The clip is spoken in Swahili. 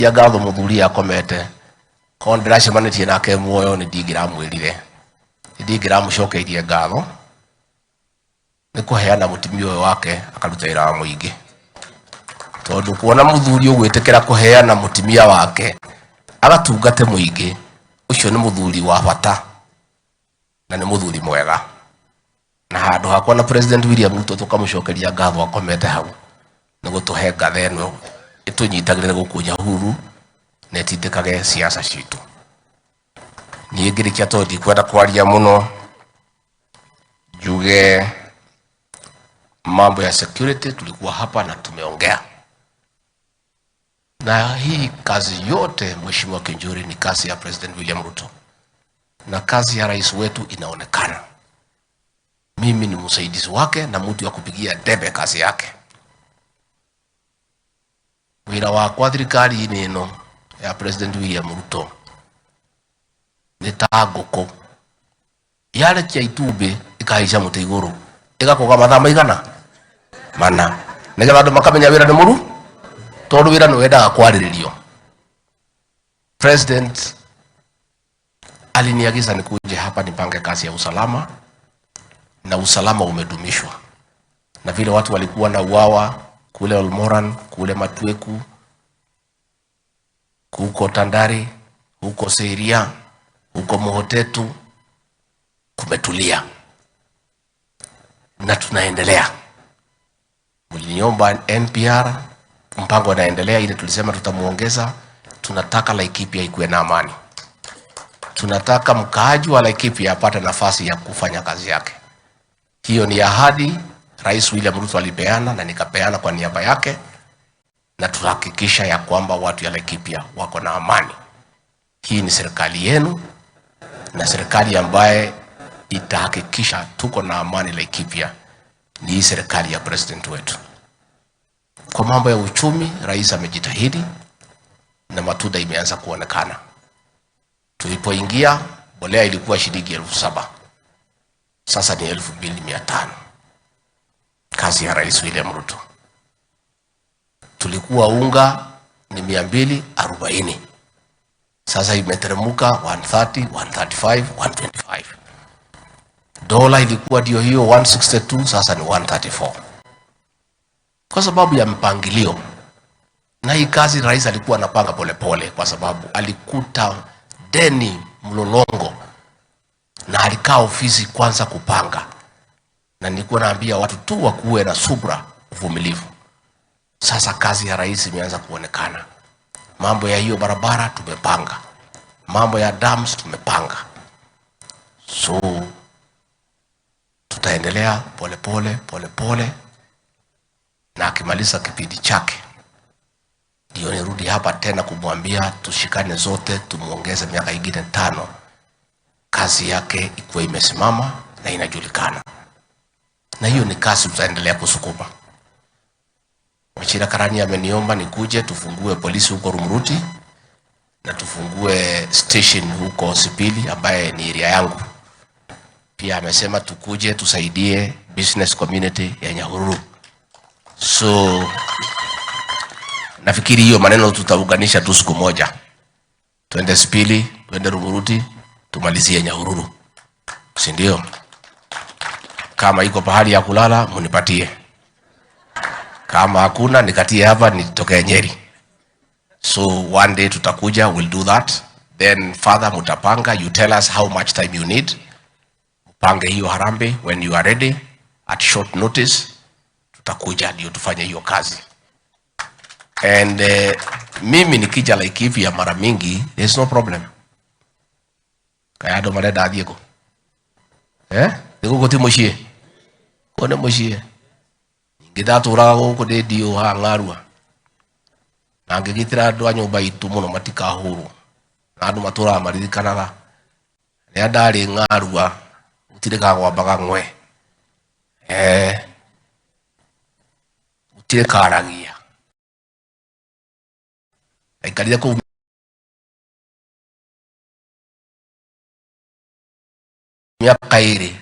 Ngatho muthuri akomete korwo ndĩracemanĩtie nake muoyo nĩ ndingĩramwĩrire, nĩ ndingĩramũcokeirie ngatho nĩ kũheana mũtumia ũyũ wake akaruta wĩra wa mũingĩ, tondũ kuona mũthuri ũgwĩtĩkĩra kũheana mũtumia wake agatungate mũingĩ, ũcio nĩ mũthuri wa bata na nĩ mũthuri mwega. Na handũ hakwa na President William Ruto tũkamũcokeria ngatho akomete hau nĩ gũtũhe ngatho ĩno ĩtũnyitagĩrĩre gũkũ Nyahururu na ĩtindĩkage siasa citũ. Niĩ ngĩrĩkia, tondũ ndikwenda kwaria mũno, njuge mambo ya security tulikuwa hapa na tumeongea, na hii kazi yote, Mheshimiwa Kiunjuri, ni kazi ya President William Ruto na kazi ya rais wetu inaonekana. Mimi ni msaidizi wake na mtu wa kupigia debe kazi yake. Wĩra wakwa thirikari-inĩ ĩno ya President William Ruto nĩ ta ngũkũ yarekia itumbĩ ĩkahaica mũtĩ igũrũ ĩgakũga mathaa maigana mana nĩgetha andũ makamenya wĩra nĩ mũru, tondũ wĩra nĩ wendaga kwarĩrĩrio. President aliniagiza nikuje hapa nipange kazi ya usalama, na usalama umedumishwa, na vile watu walikuwa na uawa kule Olmoran, kule Matweku, huko Tandari, huko Seria, huko Mohotetu, kumetulia na tunaendelea. Mliniomba NPR, mpango unaendelea, ile tulisema tutamuongeza. Tunataka Laikipia ikuwe na amani. Tunataka mkaaji wa Laikipia apate nafasi ya kufanya kazi yake. Hiyo ni ahadi Rais William Ruto alipeana na nikapeana kwa niaba yake, na tuhakikisha ya kwamba watu ya Laikipia wako na amani. Hii ni serikali yenu na serikali ambaye itahakikisha tuko na amani Laikipia ni hii serikali ya president wetu. Kwa mambo ya uchumi, rais amejitahidi na matunda imeanza kuonekana. Tulipoingia mbolea ilikuwa shilingi 7,000, sasa ni 2,500. Kazi ya Rais William Ruto. Tulikuwa unga ni 240, sasa imeteremka 130, 135, 125. Dola ilikuwa ndio hiyo 162, sasa ni 134, kwa sababu ya mpangilio. Na hii kazi rais alikuwa anapanga polepole, kwa sababu alikuta deni mlolongo na alikaa ofisi kwanza kupanga, na nilikuwa naambia watu tu wakuwe na subra, uvumilivu. Sasa kazi ya rais imeanza kuonekana. Mambo ya hiyo barabara tumepanga, mambo ya dams tumepanga, so tutaendelea polepole polepole, na akimaliza kipindi chake ndio nirudi hapa tena kumwambia tushikane zote, tumuongeze miaka ingine 5, kazi yake ikuwa imesimama na inajulikana, na hiyo ni kazi tutaendelea kusukuma. Wachira Karani ameniomba nikuje tufungue polisi huko Rumuruti na tufungue station huko Sipili ambaye ni area yangu. Pia amesema tukuje tusaidie business community ya Nyahururu. So nafikiri hiyo maneno tutaunganisha tu siku moja, twende Sipili, twende Rumuruti, tumalizie Nyahururu, si ndio? Kama iko pahali ya kulala munipatie, kama hakuna nikatie hapa nitokee Nyeri. So one day tutakuja, we'll do that. Then further mutapanga, you tell us how much time you need. Mpange hiyo harambee when you are ready at short notice, tutakuja ndio tufanye hiyo kazi. And mimi nikija Laikipia mara mingi, there's no problem. Kaya andũ marenda thiĩ kũ? Eh? Nĩ gũkũ ti mũciĩ? Kũu nĩ mũciĩ. Ningĩ ndatũraga gũkũ ndĩ ndiũ haha ng'arua. Na ngĩgitĩra andũ a nyũmba itũ mũno matikahũrwo. Na andũ matũraga maririkanaga. Rĩrĩa ndarĩ ng'arua gũtirĩ kagwambaga ng'we. Eh, gũtirĩ karagia. Ndaikarire kũu mĩaka 2.